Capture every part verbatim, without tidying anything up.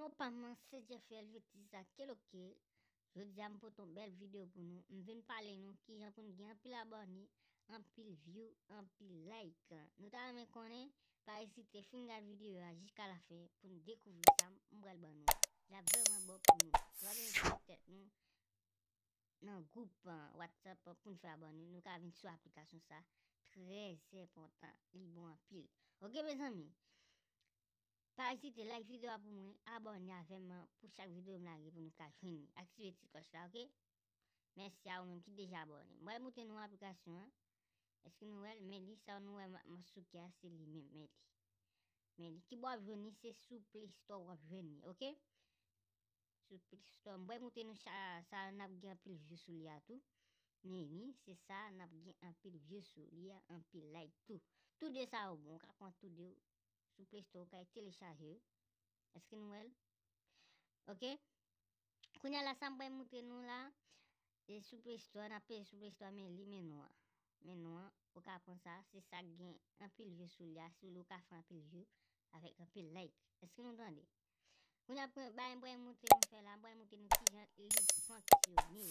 Opa, man, se Jeffrey Helvetis a, ke lo ke? Jodi a, m pote yon bèl videyo pou nou. M vin pale nou kijan pou n gen anpil abòne, anpil view, anpil like. Nou ta renmen konnen, pa ezite fin gad videyo a jiska lafen pou n dekouvri sa m pral ban nou. L ap vrèman bon pou nou. Nou pa bezwen fè tèt nou nan gwoup WhatsApp pou n fè abòne. Nou ka vin sou aplikasyon sa. Trè enpòtan. Li bon anpil. Oke, mezanmi. Pa ezite like videyo a pou mwen, abòne avè m pou chak videyo m lage pou nou ka jwenn li. Aktive ti klòch la, oke? Mèsi a ou menm ki deja abòne. Mwen montre nou aplikasyon an. Èske nou wè l? Men li, sa nou wè m ap souke a, se li menm, men li. Men li, ki bò w ap jwenn li, se sou Play Store w ap jwenn li, oke? Sou Play Store. Mwen montre nou sa, sa n ap gen anpil view sou li a tou. Men li, se sa, n ap gen anpil view sou li a, anpil like tou. Tou de sa yo bon, ou ka pran tou de yo sou Play Store, ou ka telechaje yo. Èske nou wè l? Oke? Kounye a la, sa m pral montre nou la, e sou Play Store, n ap peze sou Play Store, men li, men nou an. Men nou an, ou ka pran sa, se sa k gen anpil view sou li a, sou li ou ka fè anpil view avèk anpil like. Èske nou tande? Kounye a, bagay m pral montre nou fè la, m pral montre nou kijan li fonksyone.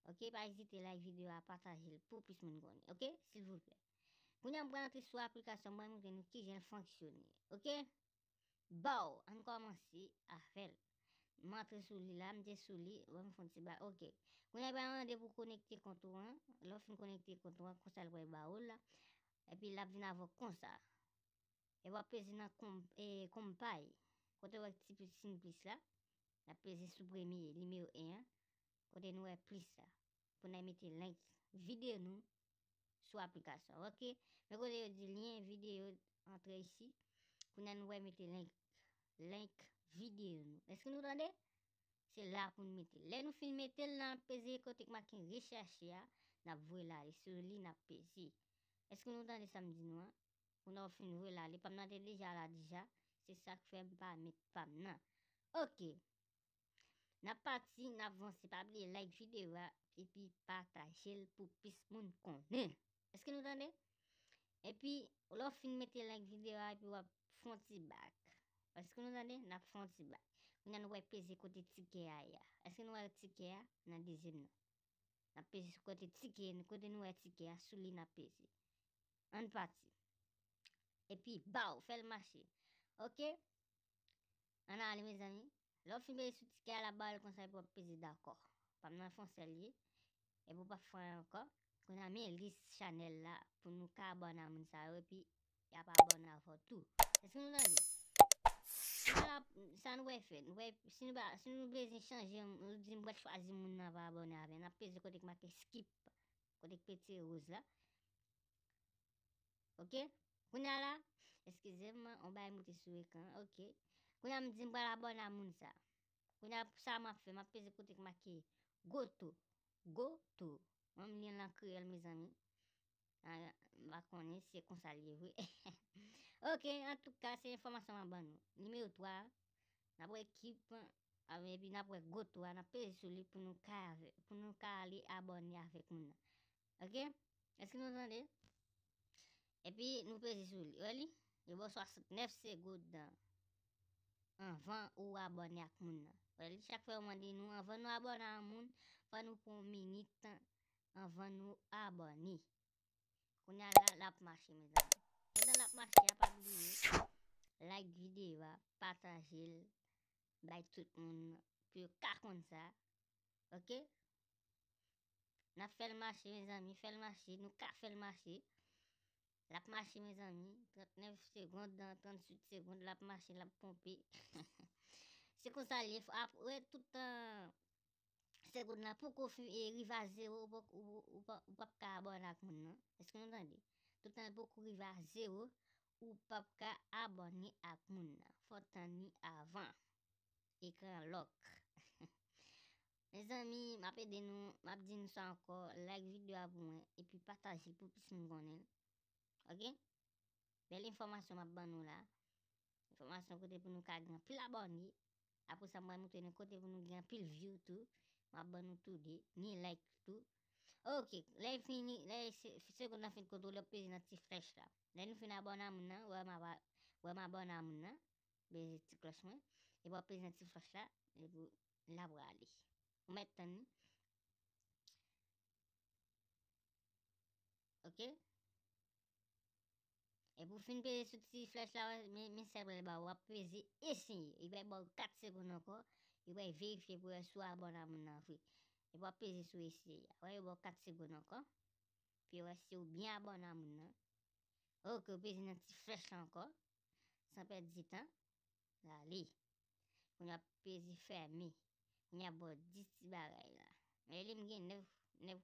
Oke, pa ezite like videyo a, pataje l pou plis moun konnen, oke? Silvouplè. Kounye a, m pral antre sou aplikasyon, m pral montre nou kijan l fonksyone, oke? Baw, ann kòmanse avè l. M antre sou li la, m te sou li, ban m fè yon ti bagay, oke. Kounye a, pral mande pou konekte kont ou an, lè w fin konekte kont ou an, konsa l pral ba ou l la. Epi l ap vin avè w konsa. E w ap peze nan konm, e, konpay. Kote w wè ti plis, siy plis la, n ap peze sou premye, nimewo en an. Kote nou wè plis la. Pou n al mete link videyo nou sou aplikasyon. Oke? Men kote yo di lyen videyo, antre isi. Kounye a nou wè mete link, link videyo nou. Èske nou tande? Se la pou n mete l. Lè nou fin mete l, n ap peze kote k make rechèche a, n ap voye l ale sou li, n ap peze. Èske nou tande sa m di nou an? Kounye a w fin voye l ale. Pa m nan te deja la deja. Se sa k fè m pa met pa m nan. Oke. N ap pati, n ap vanse. Pa bliye like videyo a, epi pataje l pou plis moun konnen. Èske nou tande? Epi, lè w fin mete like videyo a, epi w ap fè yon ti bak. Èske nou tande? N ap fè yon ti bak. Kounye a nou wè peze kote tikè a ye a. Èske nou wè tikè a nan dezyèm nan? N ap peze sou kote tikè, kote nou wè tikè a, sou li n ap peze. Ann pati. Epi, baw, fè l mache. Oke? Ann ale, mezanmi. Lè w fin peze sou tikè a, l ap ba w l konsa, epi w ap peze dakò. Pa m nan fè yon sèl ye. Epi w p ap fè anyen ankò. Kounye a, men lis chanèl la pou nou ka abòne a moun sa yo, epi y ap abòne avè w tou. Èske nou tande? Sa, sa nou wè fè. Nou wè, si nou pa, si nou bezwen chanje, nou di m pral chwazi moun nan pa abòne avè l. N ap peze kote k make skip. Kote k pete woz la. Oke? Kounye a la, eskize m, yon bagay moute sou ekran. Oke. Kounye a m di m pral abòne a moun sa. Kounye a sa m ap fè, m ap peze kote k make goto. Goto. Mwen m li an kreyòl, mezanmi. Ah, m pa konnen si se konsa l ye vre. Oke, antouka, se enfòmasyon m ap ban nou. Nimewo twa, n ap wè ekip, ah, epi n ap wè goto a, n ap peze sou li pou nou ka, pou nou ka ale abòne avèk moun nan. Oke? Èske nou tande? Epi nou peze sou li. Wè li? Yo ba w swasantnèf segonn anvan ou abòne ak moun nan. Wè li? Chak fwa yo mande nou, anvan nou abòne a yon moun, fò nou pran yon minit anvan nou abòne. Kounye a la, l ap mache, mezanmi. Pandan l ap mache a, pa bliye like videyo a, pataje l, bay tout moun pou yo ka konn sa. Oke? N ap fè l mache, mezanmi, fè l mache, nou ka fè l mache. L ap mache, mezanmi, trannèf segonn, trannwit segonn, l ap mache, l ap ponpe. Se konsa l ye, apre tout tan segonn la poko fin, e, rive a zewo, ou poko, ou, ou, ou pa, ou p ap ka abòne ak moun nan. Èske nou tande? Tout tan l poko rive a zewo, ou p ap ka abòne ak moun nan. Fò w tann li avan. Ekran lòk. Mezanmi, m ap ede nou, m ap di nou sa ankò, like videyo a pou mwen, epi pataje l pou plis moun konnen l. Oke? Bèl enfòmasyon m ap ban nou la. Enfòmasyon kote pou nou ka gen anpil abòne. Apre sa, m pral montre nou kote pou nou gen anpil view tou. M ap ban nou tou de, ni like tou. Oke, lè l fini, lè se-, segonn nan fin kontwole, w peze nan ti flèch la. Lè nou fin abòne a moun nan, wè m ap, wè m abòne a moun nan. Peze ti klòch mwen. epi w ap peze nan ti flèch la, epi l ap rale. Ou mèt tann li. Ok? Epi w fin peze sou ti flèch la, men, men sa l pral ba w, w ap peze eseye. Li pral ba w kat segonn ankò, li pral verifye pou wè si w abòne a moun nan vre. Epi w ap peze sou eseye a. Wè, yo ba w kat segonn ankò. Pou yo wè si w byen abòne a moun nan. Ok, ou peze nan ti flèch la ankò. San pèdi tan. L ale. Kounye a peze fèmen. Kounye a ba w dis ti bagay la. Men li m gen nèf, nèf,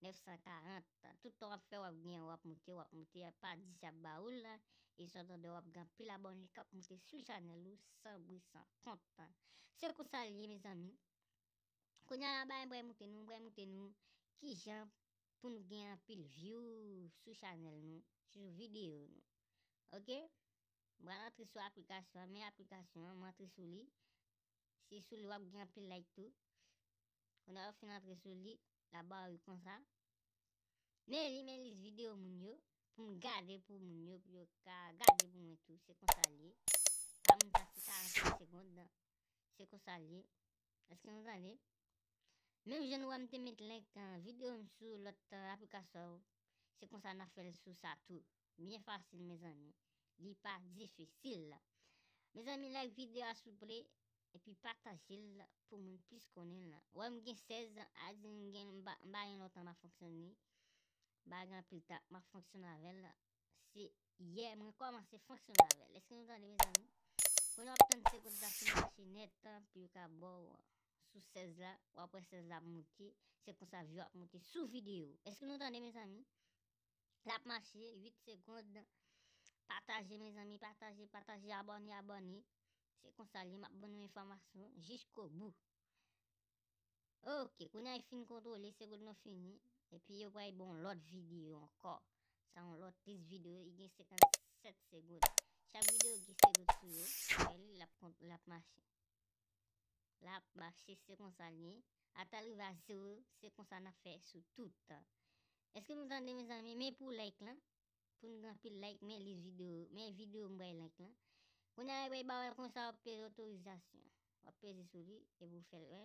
nèf san karant. Tout tan w ap fè, w ap gen, w ap moute, w ap moute. Pa di sa ap ba ou l la. E sa w tande w ap gen anpil abòne k ap moute sou chanèl ou san bri san kont. Se konsa l ye, mezanmi. Kounye a la, bagay m pral montre nou, m pral montre nou kijan pou nou gen anpil view sou chanèl nou, sou videyo nou. Ok? M pral antre sou aplikasyon an, men aplikasyon an, m antre sou li. Se sou li w ap gen anpil like tou. Kounye a ou fin antre sou li, l ap ba ou konsa. Men li, men lis videyo moun yo, pou m gade pou moun yo, pou yo ka gade pou mwen tou. Se konsa l ye. Pa moun sa se karant segonn. Se konsa l ye. Èske nou tande? Menm jan nou wè m te met link, ah, videyo m sou lòt, ah, aplikasyon, se konsa n ap fè l sou sa tou. Byen fasil, mezanmi. Li pa difisil. Mezanmi, like videyo a souple, epi pataje l pou moun plis konnen l. Wè m gen sèz, a di m gen, m pa, m pa gen lontan m ap fonksyone. M pa gen anpil tan m ap fonksyone avè l. Se yè mwen kòmanse fonksyone avè l. Èske nou tande, mezanmi? Kounye a w ap tann segonn sa fin mache nèt, pou yo ka ba w sou sèz la, w ap wè sèz la ap moute, se konsa view ap moute sou videyo. Èske nou tande, mezanmi? L ap mache uit segonn. Pataje, mezanmi, pataje, pataje, abòne, abòne. Se konsa l ye, m ap ban nou enfòmasyon jiskobou. Ok, kounye a l fin kontwole, segonn yo fini. Epi yo pral ba w yon lòt videyo ankò. Sa yon lòt lis videyo, li gen senkannsèt segonn. Chak videyo gen segonn sou yo. Wè li, l ap kont-, l ap mache. L ap mache, se konsa l ye. Ata l rive a zewo, se konsa n ap fè sou tout. Èske nou tande, mezanmi? Men pou like lan, pou n gen anpil like, men lis videyo, men videyo m bay like lan. Kounye a, l bay ba w konsa, w ap peze otorizasyon. W ap peze sou li, epi w fè l, wè.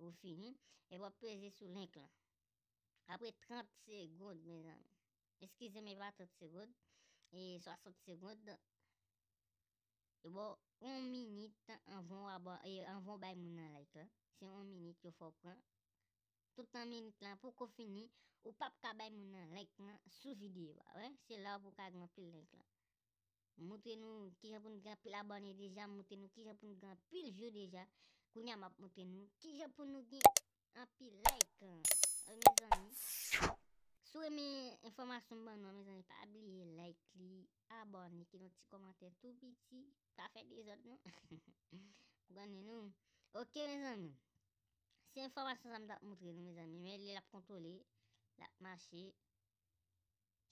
Ou fini. Epi w ap peze sou link lan. Apre trant segonn, mezanmi. Eskize m, e pa trant segonn. E swasant segonn. Yo ba w yon minit anvan w abò-, e, anvan w bay moun nan like la. Se yon minit yo fè w pran. Tout tan minit lan poko fini, ou p ap ka bay moun nan like lan sou videyo a, wè. Se la w pou ka gen anpil like lan. M montre nou kijan pou nou gen anpil abòne deja, m montre nou kijan pou nou gen anpil view deja. Kounye a m ap montre nou kijan pou nou gen anpil like, mezanmi. Si w renmen enfòmasyon m ban nou an, mezanmi, pa bliye like li, abòne, kite yon ti kòmantè tou piti. Pa fè dezòd non. Ou konnen nou. Ok, mezanmi. Se enfòmasyon sa m t ap montre nou, mezanmi. Men li l ap kontwole, l ap mache.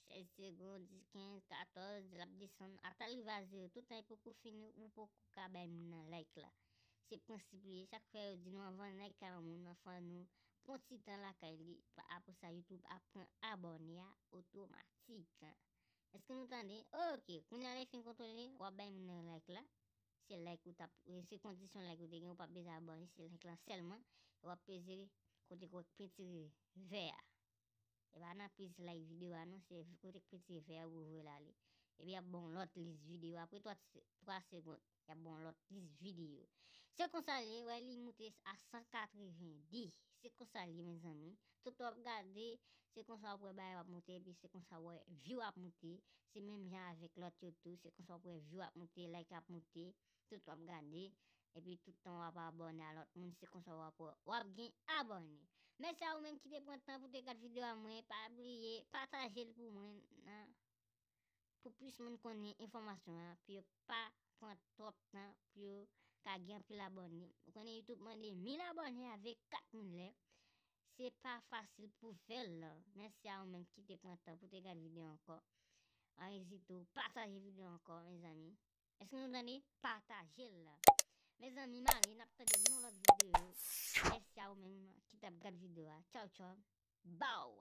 Sèz segonn, dis, kenz, katòz, l ap desann. Ata l rive a zewo. Tout tan li poko fini, ou poko ka bay moun nan like la. Se prensip li ye. Sa k fè yo di nou anvan n like a yon moun, anvan nou pran ti tan lakay li. Pa, apre sa, YouTube ap pran abòne a otomatik. Èske nou tande? Ok, kounye a lè fin kontwole, w ap bay moun nan like la. Se like ou t ap, se kondisyon like ou te gen, ou p ap bezwen abòne, se like lan sèlman. W ap peze kote k penti vè a. E pa nan plis like videyo a non, se kote k penti vè a ou voye l ale. Epi y ap ba w lòt lis videyo apre twa, twa segonn. Y ap ba w lòt lis videyo. Se konsa l ye, wè li moute a san katreven de. Se konsa l ye, mezanmi. Tout w ap gade, se konsa w ap wè bagay w ap moute, epi se konsa w wè view ap moute. Se menm jan avèk lòt yo tou, se konsa w ap wè view ap moute, like ap moute, tout w ap gade. Epi tout tan w ap abòne a lòt moun, se konsa w ap wè, w ap gen abòne. Mèsi a ou menm ki te pran tan pou te gade videyo a mwen. Pa bliye pataje l pou mwen nan pou plis moun konnen enfòmasyon an, pou yo pa pran twòp tan pou yo ka gen anpil abòne. Ou konnen YouTube mande mil abòne avèk kat mil lè. Se pa fasil pou fè l. Mèsi a ou menm ki te pran tan pou te gade videyo ankò. An ezite w pataje videyo ankò, mezanmi. Èske nou tande? Pataje l. Mezanmi, m ale, n ap tande nan yon lòt videyo. Mèsi a ou menm ki t ap gade videyo a. Tchaw, tchaw. Baw!